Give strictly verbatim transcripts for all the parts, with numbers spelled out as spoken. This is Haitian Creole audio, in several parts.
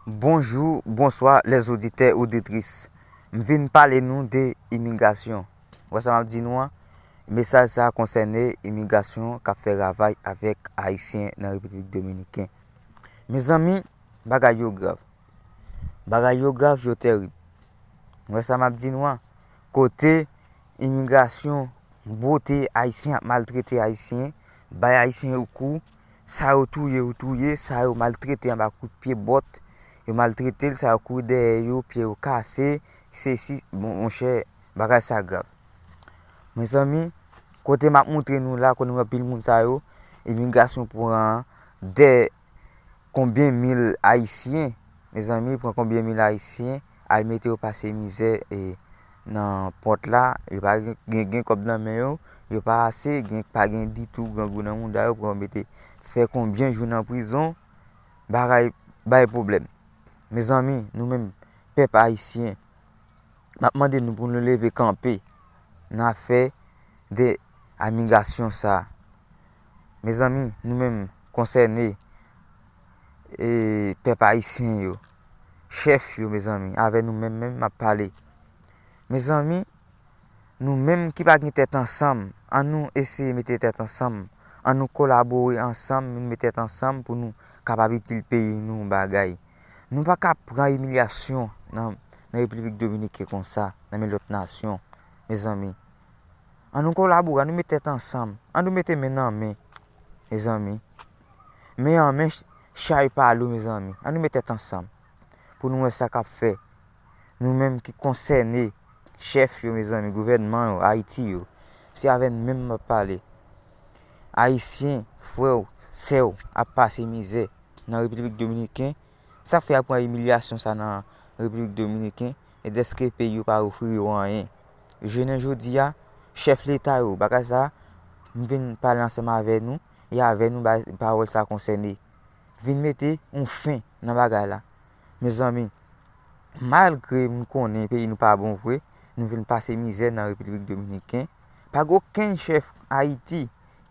Bonjou, bonswa, lè oditè, oditris. M vin pale nou de imigrasyon. Ou wè sa m ap di nou an? Mesaj sa a konsène imigrasyon k ap fè ravaj avèk Ayisyen nan Repiblik Dominiken. Mezanmi, bagay yo grav. Bagay yo grav, yo tèrib. Ou wè sa m ap di nou an? Kote imigrasyon bwote Ayisyen, ap maltrete Ayisyen, bay Ayisyen yo kou, sa yo touye, yo touye, sa yo maltrete anba kout pye bòt, yo maltrete l, sa yo kouri dèyè yo, pye yo kase, sesi, bon, monchè, bagay sa grav. Mezanmi, kote m ap montre nou la, kote nou wè pil moun sa yo, imigrasyon pran dè konbyen mil Ayisyen, mezanmi, pran konbyen mil Ayisyen, al mete yo pase mizè e nan pòt la, yo pa gen, gen, gen kòb nan men yo, yo pa ase, gen, pa gen ditou, grangou nan mouda yo, pran mete, fè konbyen jou nan prizon, bagay, bay pwoblèm. Mezanmi, nou menm, pèp ayisyen, m ap mande nou pou nou leve kanpe nan afè de imigrasyon sa a. Mezanmi, nou menm konsène, e, pèp ayisyen yo, chèf yo, mezanmi, avè nou menm, menm m ap pale. Mezanmi, nou menm ki pa gen tèt ansanm, ann nou eseye mete tèt ansanm, ann nou kolabore ansanm, nou met tèt ansanm pou nou kapab itil peyi nou yon bagay. Nou pa ka pran imilyasyon nan, nan Repiblik Dominiken konsa, nan men lòt nasyon, mezanmi. Ann nou kolabore, ann nou met tèt ansanm, ann nou mete men nan men, mezanmi. Men an men, ch-, chay pa lou, mezanmi. Ann nou met tèt ansanm pou nou wè sa k ap fè. Nou menm ki konsène, chèf yo, mezanmi, gouvènman yo, Ayiti yo, se avè nou menm m ap pale. Ayisyen, frè w, sè w, ap pase mizè nan Repiblik Dominiken. Sa k fè y ap pran imilyasyon sa nan Repiblik Dominiken, e dèske peyi yo pa ofri yo anyen. Jounen jodi a, chèf leta yo, bagay sa, m vin pale ansanm avè nou, e avè nou ba-, pawòl sa konsène. Vin mete yon fen nan bagay la. Mezanmi, malgre m konnen peyi nou pa bon vre, nou vin pase mizè nan Repiblik Dominiken. Pa gen okenn chèf Ayiti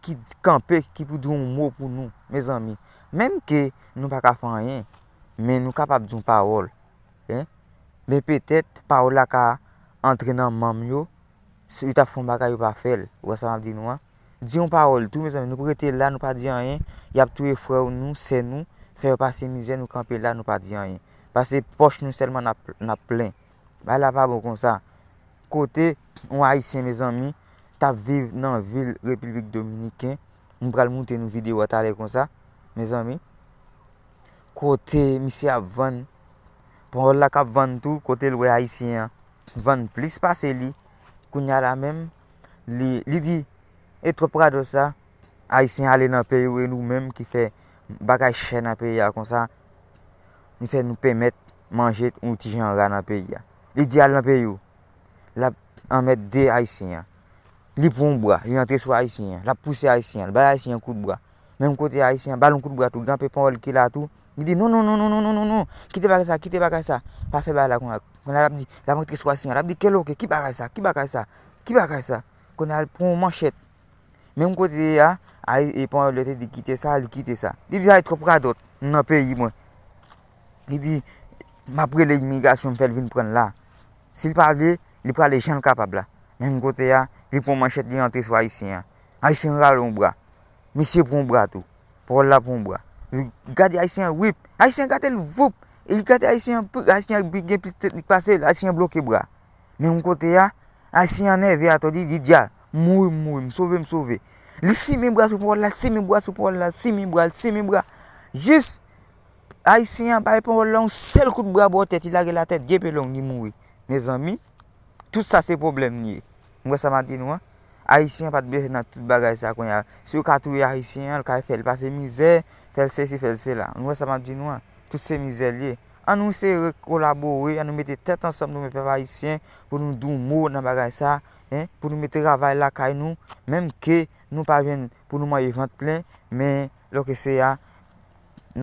ki kanpe, ki pou di yon mo pou nou, mezanmi. Menm ke nou pa ka fè anyen, men nou kapab di yon pawòl. Hein? Men petèt, pawòl la ka antre nan manm yo, si yo t ap fè yon bagay, yo pa fè l. Ou wè sa m ap di nou an? Di yon pawòl tou, mezanmi, nou pou rete la, nou pa di anyen. Y ap touye frè nou, sè nou, fè yo pase mizè, nou kanpe la, nou pa di anyen. Paske pòch nou sèlman n ap, n ap plen. Bagay la pa bon konsa. Kote yon Ayisyen, mezanmi, t ap viv nan vil Repiblik Dominiken, m pral montre nou videyo a talè konsa, mezanmi. Kote misye ap vann, pawòl la k ap vann tou, kote l wè Ayisyen an vann plis pase li. Kounye a la menm, li, li di, e twòp radòt sa, Ayisyen ale nan peyi w, e nou menm ki fè bagay chè nan peyi a konsa, nou fè nou pèmèt manje yon ti jan ra nan peyi a. Li di al nan peyi w, l ap anmède Ayisyen an. Li pran yon bra, li antre sou Ayisyen an, l ap pouse Ayisyen an, l bay Ayisyen an kout bra. Menm kote Ayisyen an ba l yon kout bra tou, gen anpe pawòl ki la tou. Li di non, non, non, non, non, non, non, non, kite bagay sa, kite bagay sa, pa fè bagay la konsa. Kounye a l ap di, l ap antre sou Ayisyen an, l ap di kèl oke, ki bagay sa, ki bagay sa, ki bagay sa. Kounye a l pran yon manchèt. Menm kote a, ay, e pawòl yo te di kite sa, li kite sa. Li di ay twòp radòt nan peyi mwen. Li di, m ap rele imigrasyon, m fè l vin pran l la. Si l pa vle, li prale jan l kapab la. Menm kote a, li pran manchèt, li antre sou Ayisyen an. Ayisyen an rale yon bra. Misye pran yon bra tou. Pawòl la pran yon bra. Li gade Ayisyen an, wip. Ayisyen an gade l, voup. E li gade Ayisyen an, Ayisyen an gen plis teknik pase l, Ayisyen an bloke bra. Menm kote a, Ayisyen an nève atò, li di, dja, m mouri, m mouri, m sove, m sove. Li simen bra sou pawòl la, simen bra sou pawòl la, simen bra, simen bra. Jis, Ayisyen an bay pawòl la yon sèl kout bra bò tèt, li lage l atè, dye pye long, li mouri. Mezanmi, tout sa se pwoblèm li ye. Nou wè sa m ap di nou an? Ayisyen an pa t bezwen nan tout bagay sa kounye a. Si yo ka touye Ayisyen an, l ka fè l pase mizè, fè l sesi, fè l sela. Nou wè sa m ap di nou an? Tout se mizè l ye. Ann nou eseye kolabore, ann nou mete tèt ansanm, nou menm pèp ayisyen, pou nou di yon mo nan bagay sa, en, pou nou mete travay lakay nou, menm ke nou pa jwenn pou nou manje vant plen, men lòke se a,